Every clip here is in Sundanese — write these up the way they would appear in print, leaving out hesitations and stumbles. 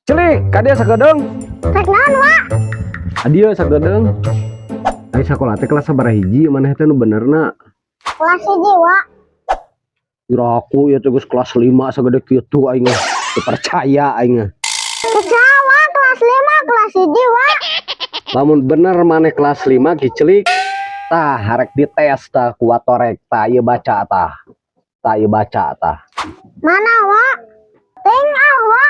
Celik, ka dieu sakedeung. Rek naon, Wa? Ka dieu sakedeung. Ari sakola teh kelas sabaraha hiji maneh teh nu benerna? Kelas 1, Wa. Ira aku ieu teh geus kelas 5 sagede kitu aing mah. Teu percaya aing mah. Kumaha, Wa, kelas 5, kelas 1, Wa. Lamun bener maneh kelas 5 Ki Celik, tah harek dites tah ku watorek tah ieu baca tah. Tah ieu baca tah. Mana, Wa? Ting ah, Wa.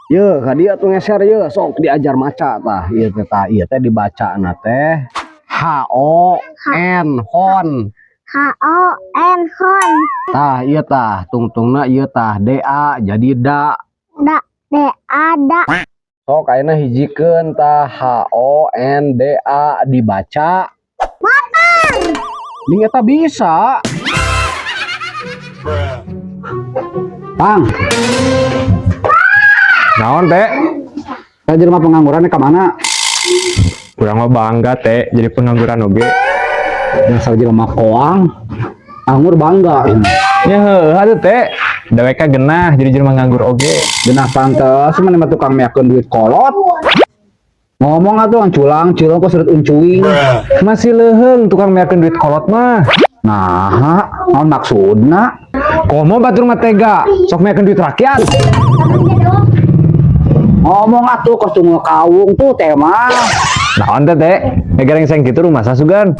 Ye, ka dieu atuh ngeser ye, sok diajar maca tah. Ieu teh tah ieu teh dibacana teh H O N hon. H O N hon. Tah ieu tah tungtungna ieu tah D A jadi da. Da D A da. Sok ayeuna hijikeun tah H O N D A dibaca Motor. Ning eta bisa. Pang, Naon teh? saya jelema pengangguran ka mana? Urang mah bangga teh jadi pengangguran oge. Dasar jelema koang. Anggur bangga. Ya heueuh atuh teh. Dewek genah jadi jelema nganggur oge. Genah pantes maneh mah tukang miakeun duit kolot. Ngomong atuh anculang, cilong kok seret uncuing. Masih leuheung tukang miakeun duit kolot mah. Nah, naon maksudna? Komo batur mah tega, sok miakeun duit rakyat. Ngomong atuh kos tunggu kawung tuh teh mah. Naon teh teh? Ngegerengseng kitu rumah sasugan.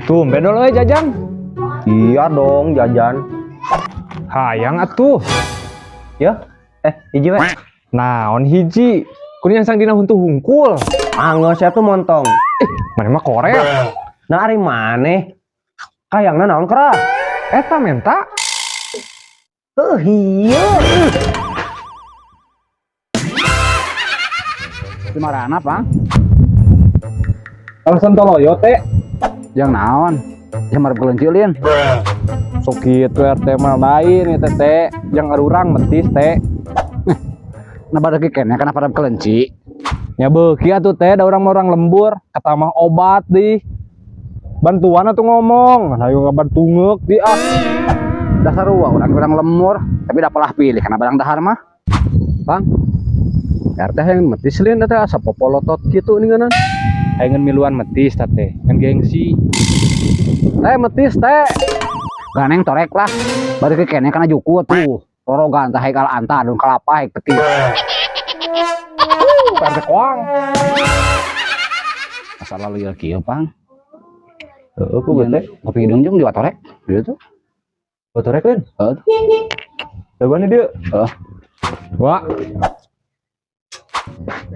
Tuh, bedol euy jajan. Iya dong jajan. Hayang atuh. Ya, hiji we. Naon hiji? Kuring sang dina huntu hungkul. Anggeus atuh montong. Maneh mah korek. Nah ari maneh? Hayangna naon kerah? Eta menta. Heuh ieu. Di marana, Pang? Alasan toloyo teh. Yang naon? Yang marep kelenci lin. Sok kitu RT mah lain eta teh, yang arurang metis teh. Nah pada keneh kana pada kelenci. Nya beuki atuh teh da urang mah urang lembur, kata mah obat di. Bantuan atuh ngomong, hayu ngabantungeuk di ah. Dasar uang urang lemur, tapi da pelah pilih kana barang dahar mah. Pang. RT yang metis lin teh asa popolotot kitu ninganan. Aing miluan metis teh teh, ngan gengsi. Teh metis teh. Ganeng torek lah. Bari keneh kana juku atuh. Rorogan tah haikal anta daun kelapa haik petis. RT koang. Asal lalu ya kieu, Pang. Heeh ku teh. Kopi hidung jeung di watorek. Dieu tuh. Motorek lin. Heeh. Jagoannya dia. Heeh. Wah.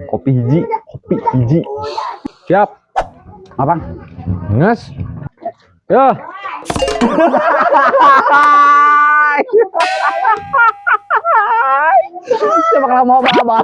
Kopi hiji, kopi hiji. Siap. Apa? Nges. Ya. Coba kalau mau apa?